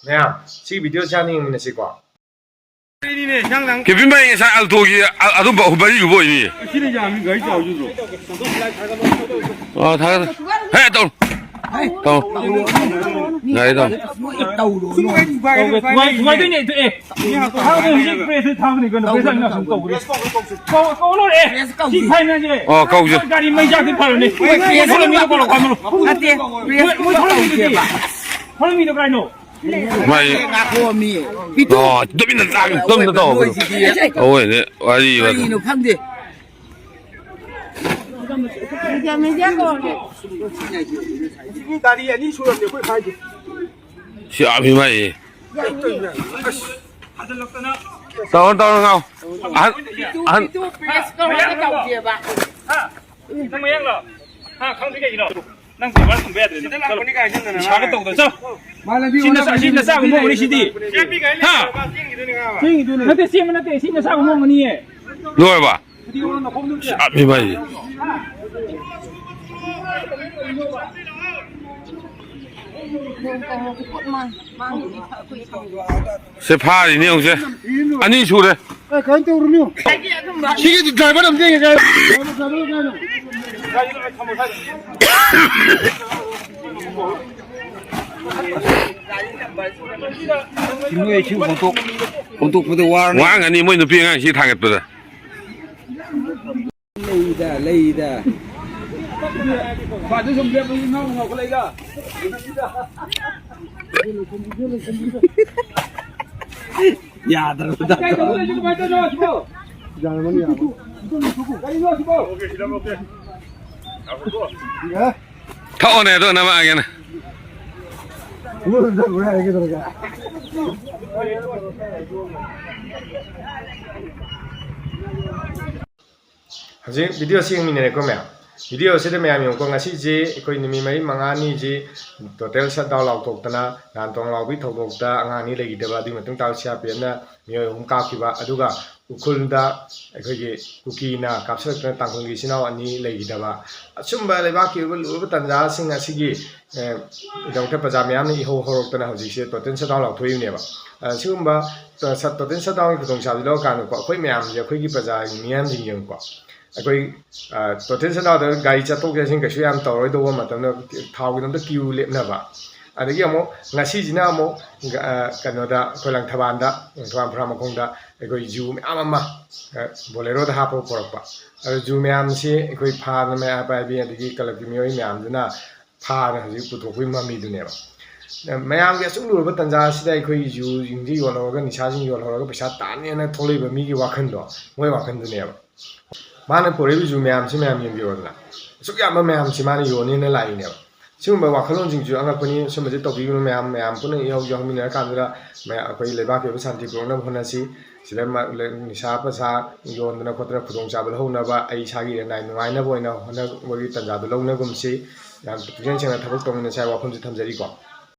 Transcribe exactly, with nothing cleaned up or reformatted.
ꯃꯌꯥꯝ, ꯁꯤꯒꯤ ꯚꯤꯗꯤꯑꯣꯁꯦ ꯍꯥꯟꯅ ꯌꯦꯡꯃꯤꯟꯅꯁꯤꯀꯣ꯫ ꯀꯦꯕꯤꯟ ꯚꯥꯏ, ꯉꯁꯥꯏ ꯑꯜꯇꯣꯒꯤ ꯑ-, ꯑꯗꯨꯝꯕ ꯑꯍꯨꯝ ꯃꯔꯤꯗꯨꯕꯨ ꯑꯣꯏꯅꯤ꯫ ꯁꯤꯅ ꯌꯥꯝꯃꯤ, ꯒꯥꯔꯤ ꯆꯥꯎꯁꯤꯗ꯭ꯔꯣ? ꯑꯣ, ꯊꯥꯒꯠꯂꯦ꯫ ꯍꯦ, ꯇꯧ꯫ ꯇꯧ꯫ ꯉꯥꯏ ꯇꯧ꯫ ꯊꯨꯒꯥꯏ-, ꯊꯨꯒꯥꯏꯗꯣꯏꯅꯦ, ꯑꯗꯨ, ꯑꯦ꯫ ꯊꯥꯕꯅꯦ, ꯍꯧꯖꯤꯛ ꯄ꯭ꯔꯦꯁꯇ ꯊꯥꯕꯅꯤ ꯀꯩꯅꯣ, ꯄ꯭ꯔꯦꯁ ꯑꯩꯅ ꯁꯨꯝ ꯇꯧꯕꯅꯦ꯫ ꯀꯧ-, ꯀꯧ ꯂꯣꯏꯔꯦ꯫ ꯁꯤ ꯐꯥꯏꯅꯦꯜꯁꯦ꯫ ꯑꯣ, ꯀꯧꯁꯦ꯫ ꯒꯥꯔꯤ ꯃꯩ ꯆꯥꯛꯇꯤ ꯐꯔꯅꯤ꯫ ꯃꯣꯏ ꯊꯣꯛꯂꯛꯃꯤꯗꯣ ꯀꯧꯔꯣ, ꯀꯧꯔꯣ꯫ ꯅꯠꯇꯦ, ꯄ꯭ꯔꯦꯁ ꯃꯣꯏ ꯊꯣꯛꯂꯛꯃꯤꯗꯨꯗꯤ꯫ ꯀꯧꯁꯦꯕ꯫ ꯊꯣꯛꯂꯛꯃꯤꯗꯣ ꯀꯥꯏꯅꯣ? ꯃꯥꯏ ꯉꯥꯈꯣꯝꯃꯤ꯫ ꯄꯤꯇꯨ꯫ ꯑꯣ, ꯇꯨꯃꯤꯟꯅ ꯆꯥꯒꯦ, ꯇꯨꯃꯤꯟꯅ ꯇꯧ꯫ ꯅꯣꯏꯁꯤꯗꯤ꯫ ꯑꯋꯣꯏꯅꯦ, ꯋꯥꯔꯤ ꯋꯥꯔꯤ꯫ ꯀꯔꯤꯅꯣ ꯈꯪꯗꯦ꯫ ꯃꯦꯗꯤꯌꯥ, ꯃꯦꯗꯤꯌꯥ ꯀꯧꯔꯒꯦ꯫ ꯁꯤꯒꯤ ꯒꯥꯔꯤ ꯑꯅꯤ ꯁꯨꯔꯕꯅꯦ ꯑꯩꯈꯣꯏ ꯐꯥꯏꯁꯦ꯫ ꯁꯤ ꯌꯥꯝꯃꯤ ꯃꯥꯏ꯫ ꯇꯧꯔꯣ, ꯇꯧꯔꯣ, ꯉꯥꯎ꯫ ꯑꯍꯟ, ꯑꯍꯟ꯫ ꯄꯤꯇꯨ ꯄ꯭ꯔꯦꯁ ꯀꯧꯔꯒ ꯇꯧꯁꯦꯕ꯫ ꯍꯥ? ꯅꯪ ꯃꯌꯥꯡꯂꯣ? ꯍꯥ, ꯈꯪꯗꯦ ꯀꯩꯒꯤꯅꯣ? ꯅꯪ ꯄꯦꯄꯔ ꯊꯝꯕ ꯌꯥꯗ꯭ꯔꯦ꯫ ꯁꯤꯗ ꯂꯥꯛꯄꯅꯤ ꯀꯥꯏꯅ ꯅꯪꯅ ꯏꯁꯥꯒ ꯇꯧꯗꯅ ꯆꯠꯂꯣ꯫ ꯃꯥ ꯂꯝꯕꯤ ꯁꯤ ꯅꯆꯥ-, ꯁꯤ ꯑꯣꯟꯅ ꯅꯆꯥꯒꯨꯝꯕ ꯑꯣꯏꯔꯤ ꯁꯤꯗꯤ꯫ ꯍꯥ? ꯆꯦꯟꯈꯤꯗꯣꯏꯅꯦ꯫ ꯅꯠꯇꯦ, ꯆꯦꯟꯕ ꯅꯠꯇꯦ, ꯁꯤ ꯅꯆꯥꯒꯨꯝꯕ ꯑꯣꯏꯔꯝꯒꯅꯤꯌꯦ꯫ ꯂꯣꯏꯔꯕ? ꯁꯤ ꯌꯥꯝꯃꯤ ꯃꯥꯏꯁꯦ꯫ ꯁꯦ ꯐꯥꯔꯤꯅꯦ ꯌꯦꯡꯉꯨꯁꯦ꯫ ꯑꯅꯤ ꯁꯨꯔꯦ꯫ ꯑꯦ, ꯀꯩꯅꯣ ꯇꯧꯔꯨꯅꯨ꯫ ꯁꯤꯒꯤ ꯗ꯭ꯔꯥꯏꯚꯔ ꯑꯝꯇ ꯌꯦꯡꯒꯦ꯫ ꯗ꯭ꯔꯥꯏꯚꯔ, ꯗ꯭ꯔꯥꯏꯚꯔ ꯀꯥꯏꯅꯣ? ꯅꯣꯏ ꯑꯩꯁꯨ ꯍꯣꯡꯇꯣꯛ-, ꯍꯣꯡꯇꯣꯛꯄꯗ ꯋꯥꯔꯅꯤ꯫ ꯋꯥꯔꯝꯒꯅꯤ ꯃꯣꯏ ꯅꯨꯄꯤ ꯑꯉꯥꯡꯁꯤ ꯊꯥꯡꯒꯠꯄꯗ꯫ ꯂꯩꯗ, ꯂꯩꯗ꯫ ꯌꯥꯗ꯭ꯔꯕꯗ꯫ ꯊꯛꯑꯣꯅꯦ, ꯑꯗꯣ ꯅꯃꯥꯒꯦꯅ꯫ ꯍꯧꯖꯤꯛ ꯚꯤꯗꯤꯑꯣꯁꯤ ꯌꯦꯡꯃꯤꯟꯅꯔꯦꯀꯣ ꯃꯌꯥꯝ꯫ ꯚꯤꯗꯤꯑꯣ ꯑꯁꯤꯗ ꯃꯌꯥꯝ ꯌꯦꯡꯉꯨꯀꯣ, ꯉꯁꯤꯁꯤ ꯑꯩꯈꯣꯏ ꯅꯨꯃꯤꯠ ꯃꯔꯤ ꯃꯉꯥꯅꯤꯁꯤ total shutdown ꯂꯥꯎꯊꯣꯛꯇꯅ, ꯅꯍꯥꯟ ꯇꯣꯡꯂꯥꯎꯕꯤ ꯊꯧꯗꯣꯛꯇ ꯑꯉꯥꯡ ꯑꯅꯤ ꯂꯩꯈꯤꯗꯕ, ꯑꯗꯨꯒꯤ ꯃꯇꯨꯡ ꯇꯥꯕ ꯁꯤ ꯑꯥꯔ ꯄꯤ ꯑꯦꯐꯅ ꯃꯤꯑꯣꯏ ꯑꯍꯨꯝ ꯀꯥꯞꯈꯤꯕ, ꯑꯗꯨꯒ ꯎꯈ꯭ꯔꯨꯜꯗ ꯑꯩꯈꯣꯏꯒꯤ ꯀꯨꯀꯤꯅ ꯀꯥꯞꯁꯤꯜꯂꯛꯇꯅ ꯇꯥꯡꯈꯨꯜꯒꯤ ꯏꯆꯤꯟ ꯏꯅꯥꯎ ꯑꯅꯤ ꯂꯩꯈꯤꯗꯕ, ꯑꯁꯨꯝꯕ ꯂꯩꯕꯥꯛꯀꯤ ꯑꯣꯏꯕ ꯂꯨꯔꯕ ꯇꯥꯟꯖꯥꯁꯤꯡ ꯑꯁꯤꯒꯤ, ꯑꯦ, ꯗꯃꯛꯇ ꯄ꯭ꯔꯖꯥ ꯃꯌꯥꯝꯅ ꯏꯍꯧ ꯍꯧꯔꯛꯇꯅ ꯍꯧꯖꯤꯛꯁꯦ total shutdown ꯂꯥꯎꯊꯣꯛꯏꯕꯅꯦꯕ꯫ ꯑ, ꯁꯤꯒꯨꯝꯕ, ꯑ, ꯁꯠ-, total shutdownꯒꯤ ꯈꯨꯗꯣꯡꯆꯥꯕꯁꯤ ꯂꯧꯔꯀꯥꯟꯗꯀꯣ, ꯑꯩꯈꯣꯏ ꯃꯌꯥꯝꯁꯦ, ꯑꯩꯈꯣꯏꯒꯤ ꯄ꯭ꯔꯖꯥꯒꯤ ꯃꯤꯌꯥꯝꯁꯤꯡ ꯌꯦꯡꯉꯨꯀꯣ, ꯑꯩꯈꯣꯏ, ꯑ, total shutdownꯗ ꯒꯥꯔꯤ ꯆꯠꯊꯣꯛ ꯆꯠꯁꯤꯟ ꯀꯩꯁꯨ ꯌꯥꯝ ꯇꯧꯔꯣꯏꯗꯧꯕ ꯃꯇꯝꯗ ꯊꯥꯎꯒꯤꯗꯃꯛꯇ queue ꯂꯦꯞꯅꯕ, ꯑꯗꯒꯤ ꯑꯃꯨꯛ ꯉꯁꯤꯁꯤꯅ ꯑꯃꯨꯛ, ꯑ, ꯀꯩꯅꯣꯗ, ꯑꯩꯈꯣꯏ ꯂꯪꯊꯕꯥꯜꯗ, ꯂꯪꯊꯕꯥꯜ ꯐꯨꯔꯥ ꯃꯈꯣꯡꯗ ꯑꯩꯈꯣꯏ ꯖꯨ ꯃꯌꯥꯝ ꯑꯃ, ꯑ, Boleroꯗ ꯍꯥꯞꯄꯒ ꯄꯨꯔꯛꯄ꯫ ꯑꯗꯨ ꯖꯨ ꯃꯌꯥꯝꯁꯤ ꯑꯩꯈꯣꯏ ꯐꯥꯗꯅ ꯃꯩꯔꯥ ꯄꯥꯏꯕꯤ ꯑꯗꯒꯤ ꯀ꯭ꯂꯕꯀꯤ ꯃꯤꯑꯣꯏ ꯃꯌꯥꯝꯗꯨꯅ ꯐꯥꯗꯅ ꯍꯧꯖꯤꯛ ꯄꯨꯊꯣꯛꯄꯒꯤ ꯃꯃꯤꯗꯨꯅꯦꯕ꯫ ꯃꯌꯥꯝꯒꯤ ꯑꯁꯨꯛ ꯂꯨꯔꯕ ꯇꯥꯟꯖꯥ ꯑꯁꯤꯗ ꯑꯩꯈꯣꯏ ꯖꯨꯁꯤꯡꯁꯤ ꯌꯣꯜꯍꯧꯔꯒ, ꯅꯤꯁꯥꯁꯤꯡ ꯌꯣꯜꯍꯧꯔꯒ ꯄꯩꯁꯥ ꯇꯥꯟꯅꯦꯅ ꯊꯣꯛꯂꯛꯏꯕ ꯃꯤꯒꯤ ꯋꯥꯈꯜꯗꯣ, ꯃꯣꯏ ꯋꯥꯈꯜꯗꯨꯅꯦꯕ꯫ ꯃꯥꯅ ꯄꯨꯔꯛꯏꯕ ꯖꯨ ꯃꯌꯥꯝꯁꯤ ꯃꯌꯥꯝ ꯌꯦꯡꯕꯤꯔꯣꯗꯅ꯫ ꯑꯁꯨꯛ ꯌꯥꯝꯕ ꯃꯌꯥꯝꯁꯤ ꯃꯥꯅ ꯌꯣꯟꯅꯦꯅ ꯂꯥꯛꯏꯅꯦꯕ꯫ ꯁꯤꯒꯨꯝꯕ ꯋꯥꯈꯜꯂꯣꯟꯁꯤꯡꯁꯨ ꯑꯉꯛꯄꯅꯤ꯫ ꯁꯨꯝꯕꯁꯤ ꯇꯧꯕꯤꯒꯅꯨ ꯃꯌꯥꯝ, ꯃꯌꯥꯝ ꯄꯨꯟꯅ ꯏꯍꯧ ꯌꯥꯎꯃꯤꯟꯅꯔꯀꯥꯟꯗꯨꯗ ꯃꯌꯥꯝ, ꯑꯩꯈꯣꯏ ꯂꯩꯕꯥꯛꯀꯤ ꯑꯣꯏꯕ ꯁꯥꯟꯇꯤ ꯄꯨꯔꯛꯅꯕ ꯍꯣꯠꯅꯁꯤ꯫ ꯁꯤꯗ ꯃ-, ꯂ-, ꯅꯤꯁꯥ ꯄꯁꯥ ꯌꯣꯟꯗꯅ ꯈꯣꯠꯇꯅ ꯈꯨꯗꯣꯡꯆꯥꯕ ꯂꯧꯍꯧꯅꯕ, ꯑꯩ ꯏꯁꯥꯒꯤ ꯏꯔꯟ ꯅꯥꯏ ꯅꯨꯡꯉꯥꯏꯅꯕ ꯑꯣꯏꯅ ꯍꯣꯠꯅꯕꯒꯤ ꯇꯥꯟꯖꯥꯗꯨ ꯂꯧꯅꯒꯨꯝꯁꯤ꯫ ꯌꯥꯝ ꯄꯨꯛꯆꯦꯜ ꯁꯦꯡꯅ ꯊꯕꯛ ꯇꯧꯃꯤꯟꯅꯁꯤ ꯍꯥꯏꯕ ꯋꯥꯐꯝꯁꯤ ꯊꯝꯖꯔꯤꯀꯣ꯫